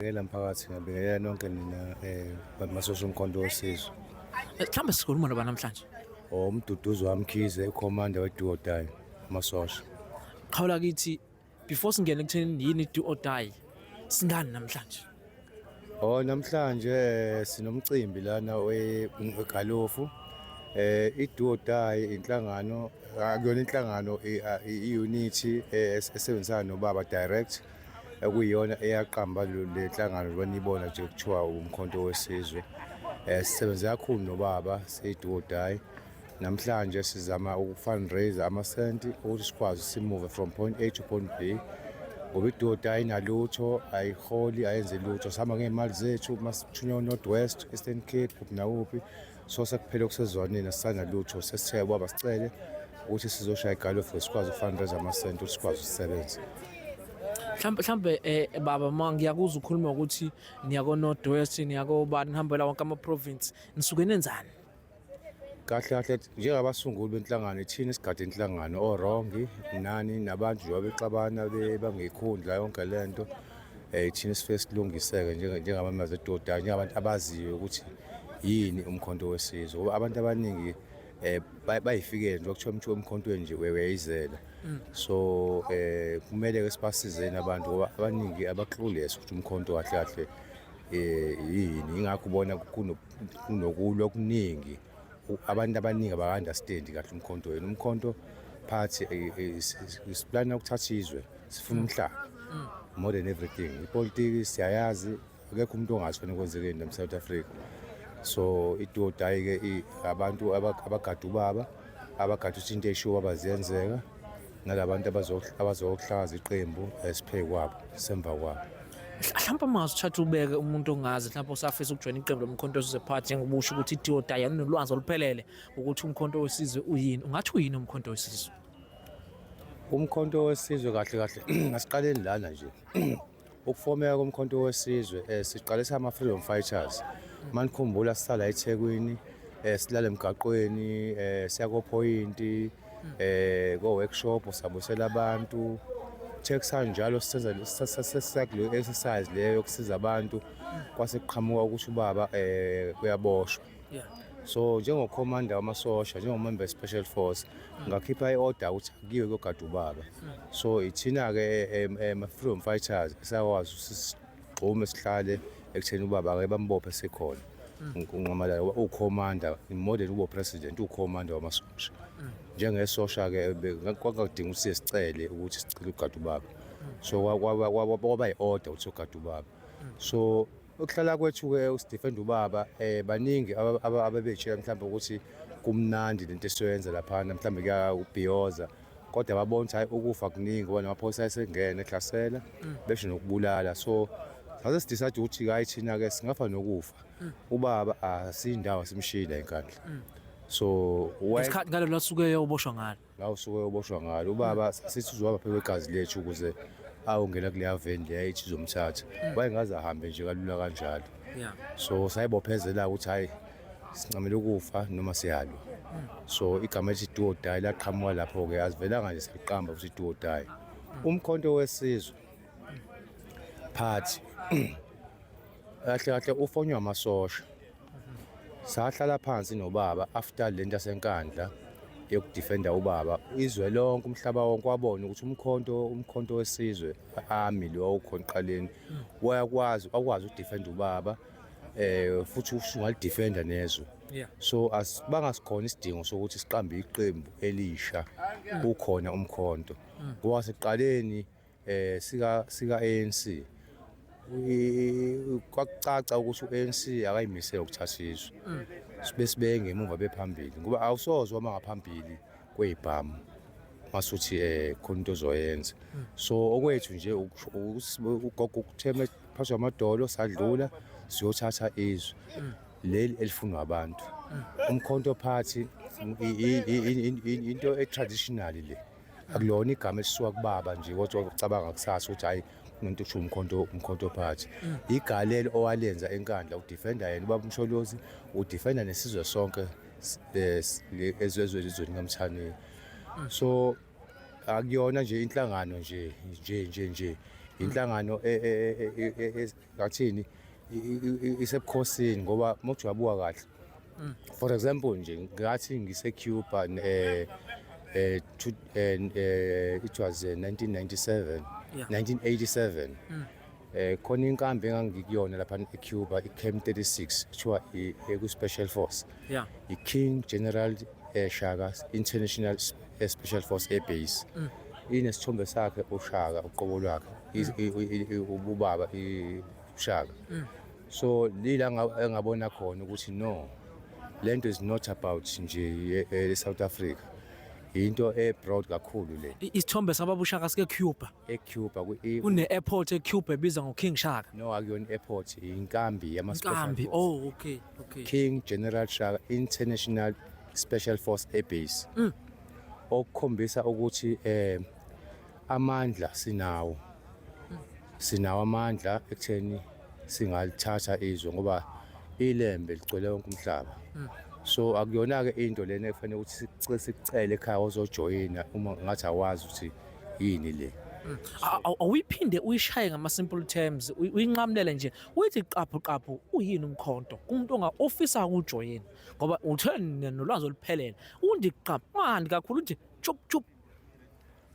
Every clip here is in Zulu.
Ngiyabingelela mphakathi, ngiyabingelela nonke nina masosha uMkhonto weSizwe. Mhlawumbe sikhuluma noba namhlanje. Umduduzi waMkhize, ucommander we-Do or Die amasosha. Qhawula kithi before singene ekutheni yini do or die. Singani namhlanje? Oh, namhlanje sinomcimbi lana wegalofu. I-Do or Die inhlangano, akuyona inhlangano, i-unit esebenzisana nobaba direct, ekuyiyona eyaqamba le nhlangano njengoba niyibona nje kuthiwa uMkhonto weSizwe. Sisebenze kakhulu nobaba siyi-Do or Die. Namhlanje sizama uku-fundraise amasenti ukuthi sikwazi si-move from point A to point B, ngoba i-Do or Die ayinalutho, ayiholi, ayenzi lutho. Sihamba ngey'mali zethu masithunywa North West, Eastern Cape, kuphi nakuphi. So sekuphele okusezwaneni, asisanalutho. Sesithe ubaba sicele ukuthi sizoshaya igalofu, sikwazi uku-fundraise amasenti ukuthi sikwazi ukusebenza. Mhlambe baba, ma ngiyakuzwa ukhuluma ukuthi niya ko North West, niya ko bani, nihambela wonke ama province. Nisuke nenzani? Kahle kahle, njengabasunguli benhlangano, ithina isigade inhlangano orongi nani nabantu njengoba bexabana bangekhundla yonke lento, ithina sifike silungiseke njengamamazi edoda, njengabantu abaziyo ukuthi yini uMkhonto weSizwe, ngoba abantu abaningi bayifikele nje kuthiwa umthiwa emkhontweni nje uyayizela. So kumele ke sibasizeni abantu, ngoba abaningi aba-clueless ukuthi umkhonto kahle kahle yini. Ingakho ubona kunokulwa okuningi, abantu abaningi abaka-understand kahle umkhonto yini. Umkhonto party siplana ukuthatha izwe, sifuna umhlaba more than everything. Ipolitiki siyayazi, akekho umuntu ongazi fanele kwenzekeni la South Africa. So i-Do or Die ke abantu abagada ubaba, abagada ukuthi into eshiwo baba ziyenzeka, nalabantu abazokuhlaza iqembu esiphe kwabo semva kwabo. Mhlawumbe uma uthatha ubeke umuntu ongazi, mhlawumbe osafisa ukujoyina iqembu loMkhonto weSizwe Party, njengoba usho ukuthi i-Do or Die unolwazi oluphelele ukuthi uMkhonto weSizwe uyini, ungathi uyini uMkhonto weSizwe? Umkhonto weSizwe kahle kahle, asiqaleni lana nje. Ukufomeka koMkhonto weSizwe, siqalisa ama-freedom fighters. Manikhumbula sisala eThekwini, silala emgaqweni, siya kophoyinti, ko-workshop, sabusela abantu. Kuthe kusanjalo sisenza sesisakuleyo exercise leyo yokusiza abantu, kwase kuqhamuka ukuthi ubaba uyaboshwa. So njengokhomanda wamasosha, njengomember special force, ngakhipha i-order ukuthi akuyiwe kuyogada ubaba. So ithina-ke ma-freedom fighters esakwazi ukuthi sigxume sihlale ekutheni ubaba ake bambophe sikhona. UNxamalala ukhomanda, more than ubo president, ukhomanda wamasosha. Njengesosha-ke kwakudinga ukuthi sicele ukuthi sicele ukugada ubaba. So kwaba i-order ukuthi ugada ubaba. So ukuhlala kwethu-ke usidefend ubaba, baningi ababetshela mhlawumbe ukuthi kumnandi lento esiyoyenza laphana, mhlawumbe kuyabhiyoza, kodwa babona ukuthi hhayi, ukufa kuningi, ngoba namaphoyisa ayesengena ehlasela besho nokubulala. So sase si-decide ukuthi hhayi, thina-ke singafa nokufa, ubaba asiyindawo, simshiyile eNkandla. So ngesikhathi ngalelo lasuke uboshwa ngalo, la usuke uboshwa ngalo ubaba, sithi uzohamba phezu kwegazi lethu ukuze ayongena kuleya veni leya ithi izomthatha. Wayengaze ahambe nje kalula kanjalo. So sayibophezela ukuthi hhayi, sincamela ukufa noma siyalwa. So igama elithi Do or Die laqhamuka lapho-ke, azivelanga nje saliqamba ukuthi Do or Die. Umkhonto weSizwe Party kahle kahle ufonywa amasosha. Sahlala phansi nobaba after lento yaseNkandla yokudefenda ubaba. Izwe lonke, umhlaba wonke wabona ukuthi uMkhonto weSizwe army lo owukhona eqaleni wayakwazi, wakwazi ukudefenda ubaba, futhi usungalidefenda nezwe. So asibanga sikhona isidingo sokuthi siqambe iqembu elisha, kukhona umkhonto, ngoba sekuqaleni sika ANC kwakucaca ukuthi u-ANC akayimisele ukuthatha izwe. Sibe sibeke ngemuva bephambili, ngoba awusoze wama ngaphambili kwey'bhamu masuthi khona into ozoyenza. So okwethu nje ugogo ukuthema phathwa amadolo, sadlula siyothatha izwe leli elifunwa abantu. Umkhonto party into e-traditional le, akulona igama elisuka kubaba nje, kodwa ucabanga kusasa ukuthi hayi, kunento kusho umkhonto party. Igalelo owalenza eNkandla udefenda yena ubaba uMsholozi, udefenda nesizwe sonke ezweni kaMthaniya. So akuyona nje inhlangano nje nje nje nje, inhlangano. ngathini, isebukhosini, ngoba uma uyabuka kahle, for example nje, ngathi ngise Cuba, it was 1997, 1987, khona inkambi engangikuyona lapha eCuba, iCamp 36, kuthiwa ku Special Force, i-King General Shaka International Special Force Air Base. Inesithombe sakhe uShaka uqobo lwakhe, ubaba uShaka. So lila engabona khona ukuthi no, lento is not about nje South Africa, into e broad kakhulu le. Isithombe sababa uShaka sike Cuba? eCuba. Kune airport eCuba ebizwa ngoKing Shaka? No, akuyona airport, inkambi yama special Inkambi. force. Oh, okay. King General Shaka International Special Force Air Base. Okukhombisa ukuthi amandla sinawo. Sinawo amandla ekutheni singalithatha izwe, ngoba ilembe ligcwele wonke umhlaba. So akuyona ke into lena efanele ukuthi sicele ekhaya ozojoyina uma ngathi awazi ukuthi yini le. Awuyiphinde uyishaye ngama simple terms, uyinqamulele nje, uyithi qaphu qaphu, uyini umkhonto kumuntu onga ofisa ukujoyina, ngoba uthole nolwazi oluphelele, undi qaphu, ungahandi kakhulu, uthi chup chup.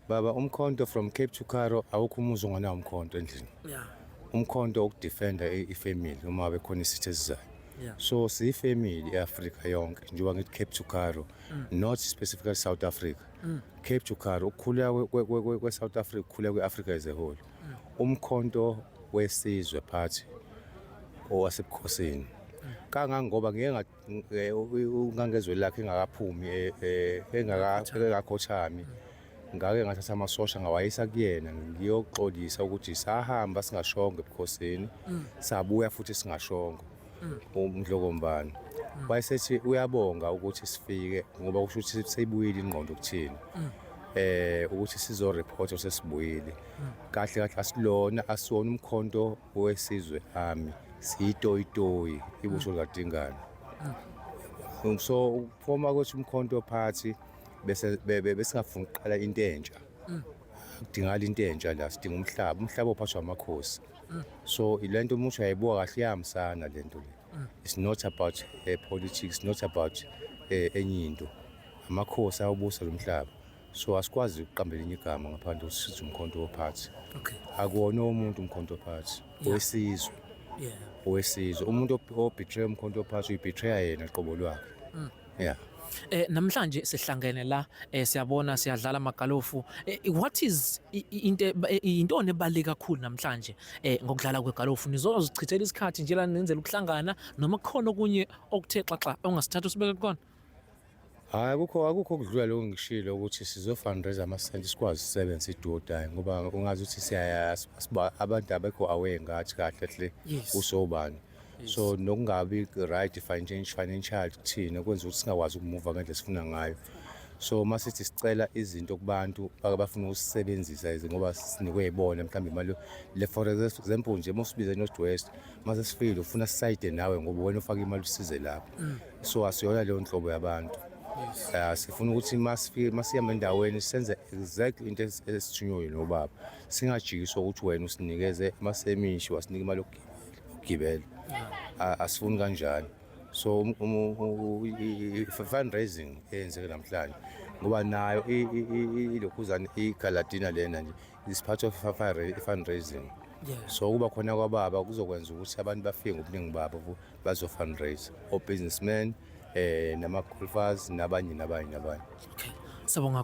Baba, umkhonto from Cape to Cairo, awukho umuzi onganawo umkhonto endlini. Umkhonto ukudefenda ifamily uma bekhona isitha esizayo. So siyifamily eAfrica yonke, njengoba ngithi Cape to Cairo, not specifically South Africa. Cape to Cairo, ukukhula kwe-South Africa, ukukhula kwe-Africa as a whole. Umkhonto wesizwe party owasebukhosini, kangangoba ngike ungangezwe lakhe engakaphumi, engakakhothami, ngake ngathatha amasosha ngawayisa kuyena ngiyoxolisa ukuthi sahamba singashongo ebukhosini, sabuya futhi singashongo. Umdlokombane wayesethi uyabonga ukuthi sifike, ngoba kusho ukuthi seyibuyile ingqondo kuthina, ukuthi sizo-report sesibuyile kahle kahle. Asilona, asiwona umkhonto wesizwe ami, siyitoyitoyi, ibutho likadingana. So ukuphuma kwethu umkhonto party, bese besingafuni ukuqala into entsha. Kudingakala into entsha la, sidinga umhlaba, umhlaba ophathwa amakhosi. So lento umuntu uyayibuka kahle, iyahambisana lento le. It's not about politics, not about enye into, amakhosi awubusa lo mhlaba. So asikwazi ukuqamba elinye igama ngaphandle kokuthi sithi umkhonto wophathi. Akuwona umuntu umkhonto wophathi, owesizwe, owesizwe. Umuntu obetray umkhonto wophathi uyibetraya yena qobo lwakhe, yeah. Namhlanje sihlangene la, siyabona siyadlala amagalofu. What is into intoni ebaluleke kakhulu namhlanje ngokudlala kwegalofu? Nizozichithela isikhathi nje la, nenzela ukuhlangana, noma kukhona okunye okuthe xaxa ongasithatha usibeke kukona? Hayi, akukho okudlula lokho ngishilo ukuthi sizo fundraise amasenti sikwazi ukusebenzisa i-do or die, ngoba ungazi ukuthi siyaya abantu abekho aware ngathi kahle hle usobani. So nokungabi right financial kuthina kwenza ukuthi singakwazi ukumuva ngendlela esifuna ngayo. So masithi sicela izinto kubantu abafuna ukusebenzisa ngoba sinikwe yibona mhlawumbe imali le. For example nje, mosibize eNorth West, mase sifile ufuna sisayide nawe ngoba wena ufaka imali usize lapho. So asiyona leyo nhlobo yabantu. Sifuna ukuthi masifike, masihamba endaweni, senze exactly into esithunywe nobaba, singajikiswa ukuthi wena usinikeze amasemishi, wasinika imali yokugibela. Asifuni kanjalo. So fundraising eyenzeke namhlanje, ngoba nayo ilokhuzana i-gala dinner lena nje is part of fundraising. So kuba khona kwababa kuzokwenza ukuthi abantu bafike ngobuningi babo bazo fundraise, o businessmen, nama golfers, nabanye nabanye nabanye. Okay, siyabonga.